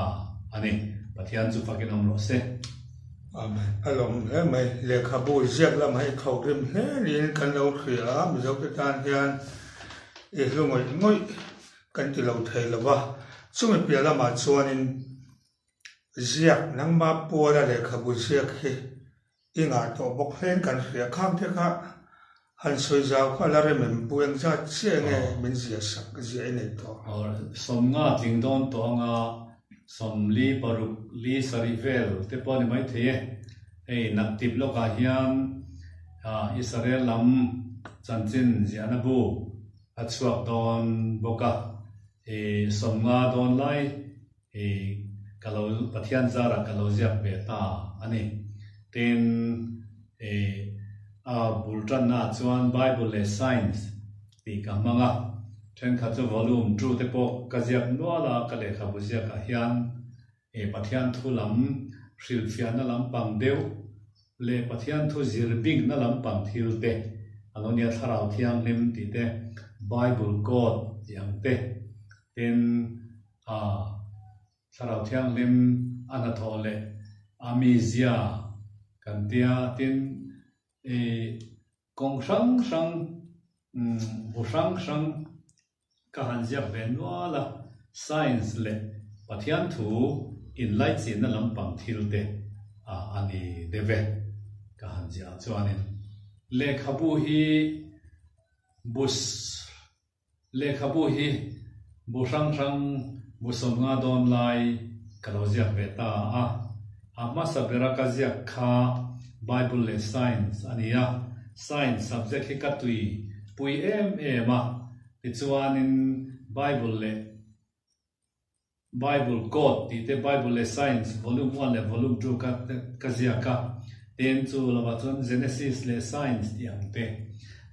a ni. Pathian chu fakin awm rawh se. Amen. A lawm hle mai. Lehkhabu ziak lamah hi tho rim hle niin kan lo hria a, Mizote tan hian i hlu ngawih ngawih. Kan ti lo thei lo va, chumi piah lamah chuanin ziak nangma puala lehkhabu ziak hi i ngah tawh bawk hlein kan hria. Khang te kha han sawi zau kha la rem em pu engzat chiah nge min ziah sak ziah i nei tawh? 50 tling dawn tawh anga 40 paruk li sarih vel te pawh a ni maithei e. Hei naktip lawkah hian Israel lam chanchin ziahna bu A chhuak dawn bawk a, i 50 dawn lai i ka lo Pathian zarah ka lo ziak ve ta a ni. Tin, i a bul tanna ah chuan Bible leh Science tih ka hmang a, thenkhat chu volume two te pawh ka ziak nual a, ka lehkhabu ziakah hian i Pathian thu lam hrilhfiahna lampang deuh leh Pathian thu zir bikna lampang thil te a lo nia, Thlarau Thianghlim tih te, Bible code tih ang te, tin ah Thlarau Thianghlim a hnathawh leh a mizia kan tia, tin i kawng hrang hrang. Bu hrang hrang ka han ziak ve nual a, science leh Pathian thu inlaichinna lampang thil te a ni deuh e ka han ziah chuanin lehkhabu hi bus Lehkhabu hi bu hrang hrang bu 50 dawn lai ka lo ziak ve ta a. A hmasa bera ka ziak kha Bible leh Science a ni a. Science subject hi ka tui pui em em a, tichuanin Bible leh Bible Code tih te Bible leh Science Volume One leh Volume Two ka ka ziak a, tin chu lovah chuan Genesis leh Science tih ang te,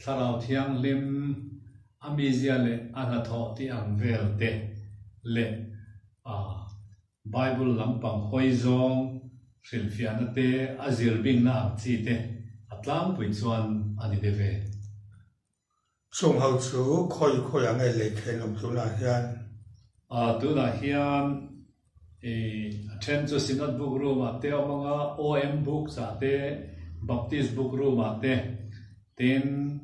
Thlarau Thianghlim a mizia leh a hnathawh tih ang vel te leh Bible lampang hawi zawng hrilhfiahna te a zir bingna ang chi te a tlangpui chuan a ni deuh ve. Chung ho chu khawi khawi ang nge lei theih awm tunah hian? Tunah hian i a then chu Synod Book Room ah te a awm ang a, OM Books ah te, Baptist Book Room ah te, tin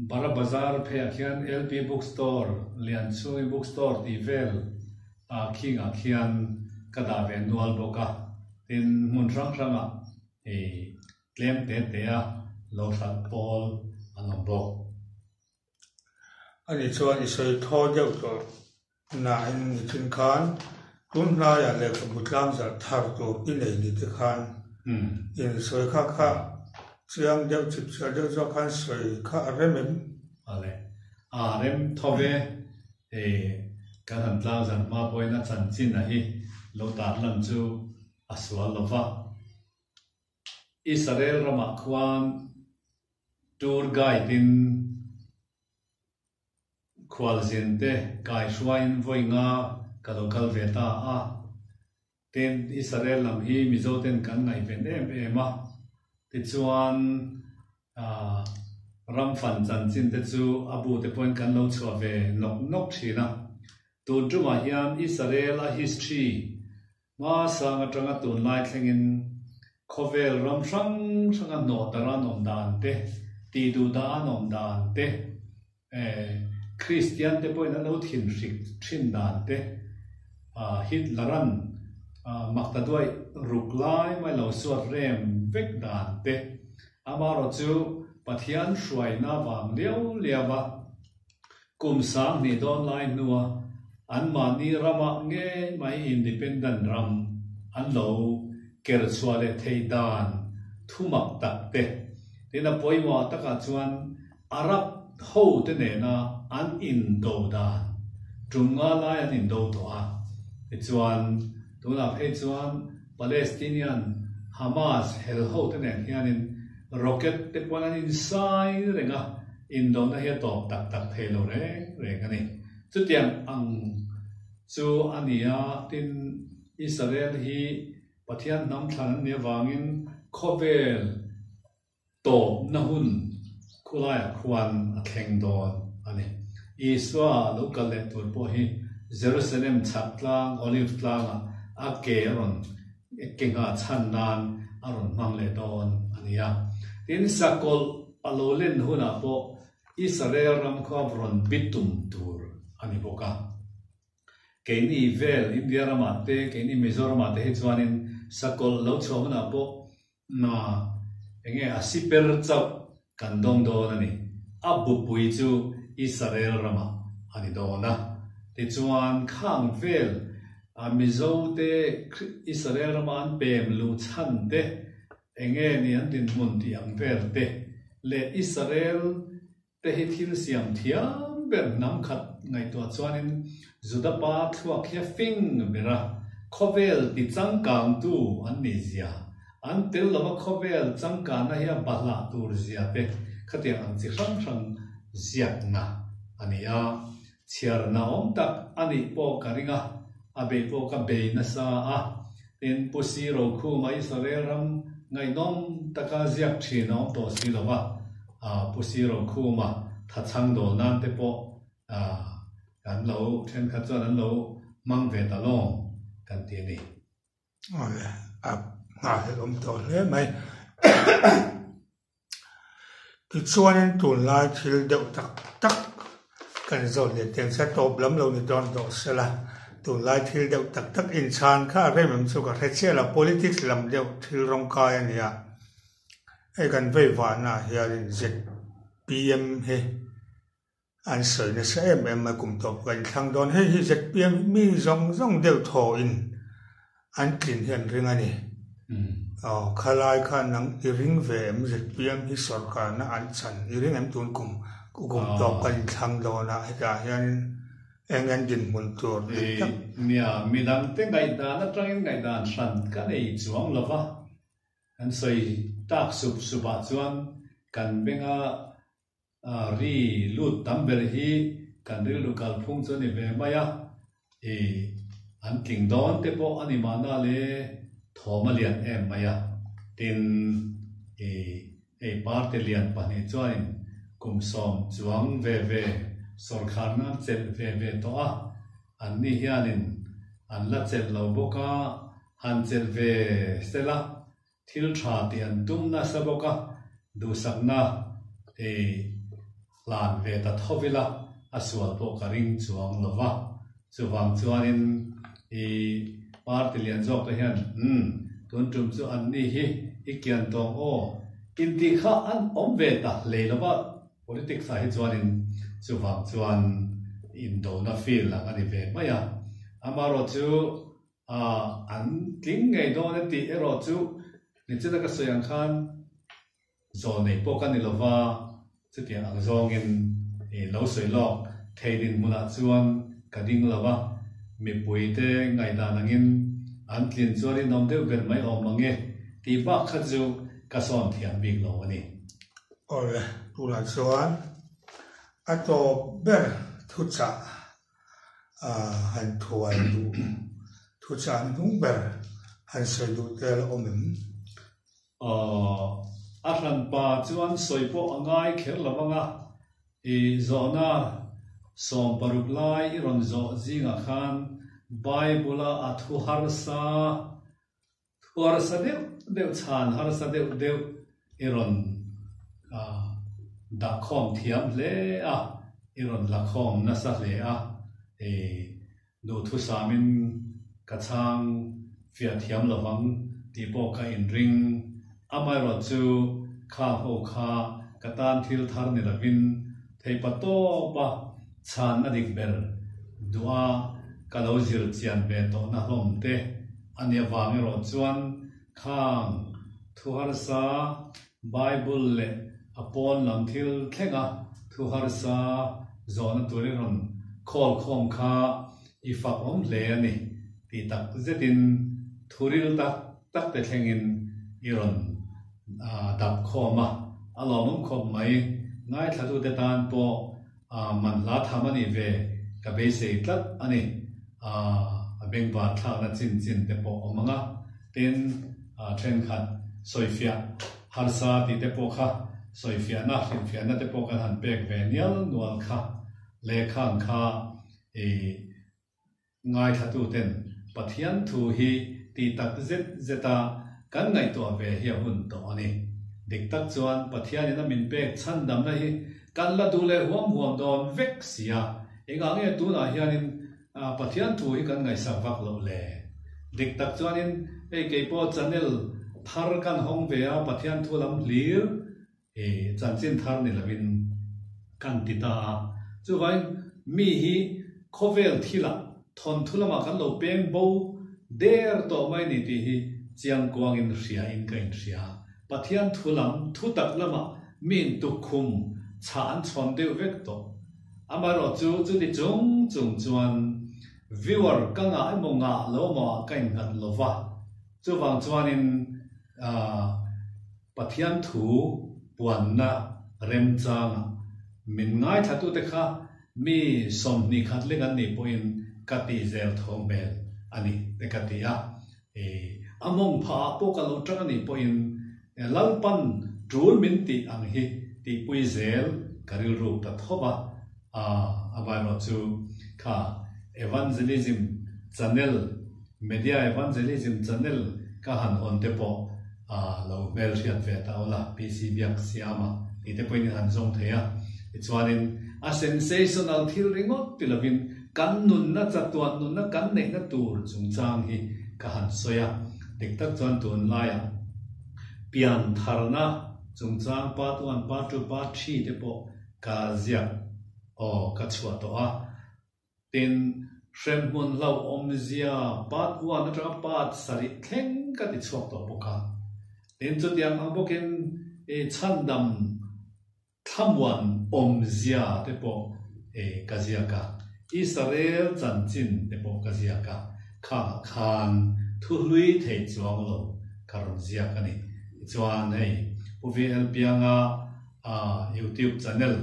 Bara Bazar pheiah khian LP Book Store, Lianchhungi Book Store tih vel ah khingah khian ka dah ve nual bawk a, tin hmun hrang hrangah i Tlem te te a lo hrat pawl an awm bawk. Ani chuan i sawi thaw deuh tawh nain nichin khan tun hnaiah lehkhabu tlangzarh thar tur i nei ni te khan in sawi kha kha chiang deuh chip chhiar deuh zawk khan sawi kha a rem em? Ale, a rem tho ve, hei kan han tlangzarh hma pawhin a chanchin a hi lo tarlan chu a sual lo va. Israel ramah khuan tour guide in khualzin te kaihruaiin vawi nga ka lo kal ve ta a. Tin, Israel lam hi Mizo ten kan ngaihven em em a. Tichuan ram fan chanchin te chu a bu te pawhin kan lo chhuah ve nawk nawk thin a. Tun tumah hian Israel a history Hmasang atanga tunlai thlengin khawvel ram hrang hranga hnawhdarh an awm dan te, tihduhdah an awm dan te, Kristian te pawhin an lo thinhrik thin dan te, Hitler-a'n maktaduaih ruk lai mai lo suat rem vek dan te, amaherawhchu Pathian hruaina vang liau liau a, Kum 2000 dawn lai hnua anmahni ramah ngei mai independent ram an lo ker chhuah leh theih dan thu mak tak te tin a pawimawh takah chuan Arab ho te nena an indo dan tum nga lai an indo tawh a, tichuan tunah phei chuan Palestinian Hamas hel ho te nen hianin rocket te pawn an insai reng a. Indona hi a tawp tak tak thei lo reng reng a ni. Chutiang ang chu a ni a, tin Israel hi Pathian hnam thlan an nih avangin khawvel tawpna hun khulaiah khuan a thleng dawn a ni. Isua lo kal leh tur pawh hi Jerusalem chhak tlang Olive tlangah a ke a rawn ke nghah chhan nan a rawn hmang leh dawn a ni a. Tin sakawlh A lo len hunah pawh Israel ram kha rawn bitum tur a ni bawk a. Keini vel India ramah te, keini Mizoramah te hi chuanin sakawlh lo chhuah hunah pawh na enge a siper chauh kan dawng dawn a ni. A bupui chu Israel ramah a ni dawn a. Tichuan khang vel Mizo te Israel rama an pem luh chhan te, Enge ni an dinhmun tih ang vel te leh Israel te hi thil siam thiam ber hnam khat ngaihtuah chuanin Juda pa thluak hi a fing ber a, khawvel ti changkangtu an nih zia, an tel lova khawvel changkanna hi a bahlah tur zia te khatiang ang chi hrang hrang ziakna a ni a, chhiar naawm tak a nih pawh ka ring a, a beih pawh ka bei nasa a. Tin, Pu Si Rokhuma Israel ram ngaihnawm taka ziak thin a awm tawh si lo va, Pu Si Rokhuma thachhang dawl nan te pawh kan lo thenkhat chuan an lo hmang ve ta lawng kan ti a ni. Awle, a nghahhlelh awm tawh hle mai. Tichuanin tunlai thil deuh tak tak kan zawt leh teng se tawp lam lo ni dawn tawh sela, tunlai thil deuh tak tak inchhan kha a rem em chu ka hre chiah lo, politics lam deuh thil rawngkai a nia. Hei kan vei vahna ah hianin zpm hi an sawi nasa em em mai kum tawp kan inthlang dawn. Hei hi zpm mi zawng zawng deuh thawhin an tlin hi an ring a ni. Aw khalai khan nang i ring ve em zpm hi sawrkarna an chan i ring em tun kum kum tawp kan inthlang dawn a hetah hianin eng an dinhmun tur dik tak. Nia, midangte ngaihdan atangin ngaihdan hran ka nei chuang lova. An sawi tak sup supah chuan kan benga ri lut tam ber hi kan rilru kalphung chu a ni ve mai a, i an tling dawn te pawh a ni mahna le thawm a lian em mai a, tin i hei party lian pahnih chuanin kum 10 chuang ve ve sawrkharna an chelh ve ve tawh a, anni hianin an la chelh lo bawk a, han chelh ve sela thil tha tih an tum nasa bawk a, duhsakna i hlan ve ta tho ila a sual pawh ka ring chuang lo va. Chuvang chuanin i party lian zawk te hian umm tun tum chu an ni hi i kian tawng aw intih kha an awm ve ta hlei lo va, politics ah hi chuanin chuvang chuan indona field ang a ni ve mai a. Amaherawhchu an tling ngei dawn e tih erawh chu nichina ka sawi ang khan zawl nei pawh ka ni lova, chutiang ang zawngin lo sawi lawk thei dinhmunah chuan ka ding lo va, mipuite ngaihdan angin an tlin chuan inawm deuh ber mai awm ang e tih bak kha chu ka sawn thiam bik lo a ni. Awle, tunah chuan a tawp ber thuchah han thuai duh, thuchah hnung ber han sawi duh te la awm em? A hranpa chuan sawi pawh a ngai kher lo ang a, i zawhna 16 lai i rawn zawh zingah khan Bible-a a thu harsa, thu harsa deuh deuh chhan harsa deuh deuh i rawn dah khawm thiam hle a, i rawn la khawm nasa hle a, i duhthusamin ka chhang fiah thiam lovang tih pawh ka inring. Amaherawhchu kha ho kha ka tan thil thar ni lovin theipa tawpa chhanna dik ber duha ka lo zir chian ve tawhna hlawm te a nih avang erawh chuan khang thu harsa Bible leh a pawn lam thil thlenga thu harsa zawhna turin rawn khawl khawm kha i fak awm hle a ni tih tak zetin thu ril tak tak te thlengin i rawn dap khawm a, a lawmawm khawp mai. Ngaithlatute tan pawh manhla tham a nih ve ka beisei tlat a ni. A bengvar thlakna chin chin te pawh awm ang a, tin thenkhat sawifiah harsa tih te pawh kha sawifiahna hrilhfiahna te pawh kan han pek ve nial nual kha lehkha ang kha i ngaithlatuten Pathian thu hi tih tak zet zeta kan ngaihtuah ve hi a hun tawh a ni. Dik tak chuan Pathianin a min pek chhandamna hi kan la duh leh huam huam dawn vek si a, engah nge tunah hianin Pathian thu hi kan ngaihsak vak loh le? Dik tak chuanin hei keipawh channel thar kan hawng ve a, Pathian thu lam hlir i chanchin thar ni lovin kan ti ta a. Chuvangin mi hi khawvel thilah thawnthu lamah kan lo peng bo der tawh mai ni tih hi chiangkuangin hriain ka inhria. Pathian thu lam thu tak lamah mi intukkhum chhah an chhawn deuh vek tawh. Amaherawhchu chuti chung chung chuan viewer ka ngah emaw ngah lo emaw ah ka innghat lo va, chuvang chuanin Pathian thu puanna remchangah min ngaithlatute kha mi 21 lek an nih pawhin ka tih zel tho hmel a ni te ka ti a. A mawng phah ah pawh ka lo tang a nih pawhin Lalpan tul min tih ang hi tihpui zel ka rilruk ta tho va, amaherawhchu kha Evangelism Channel, Media Evangelism Channel ka han hawn te pawh. Lo hmelhriat ve ta ula, PC Biaksiama tih te pawhin in han zawng thei a. Tichuanin a sensational thil ringawt ti lovin kan nunna chatuan nunna kan neihna tur chungchang hi ka han sawi a. Dik tak chuan tunlaiah piantharna chungchang part one, part two, part three te pawh ka ziak aw ka chhuah tawh a. Tin, hremhmun hlauhawmzia part one atanga part sarih thleng ka ti chhuak tawh bawk a. Tin, chutiang ang bawkin i chhandam thlamuan awmzia te pawh i ka ziak a, Israel chanchin te pawh ka ziak a, khangah khan thu hlui thei chuang lo ka rawn ziak a ni. Tichuan hei Pu VL Pianga YouTube channel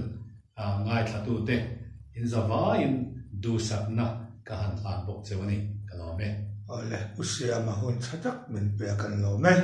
Ngaithlatute in zavaiin duhsakna ka han hlan bawk cheu a ni, ka lawm e. Awle, U Siama hun tha tak min pe a kan lawm e.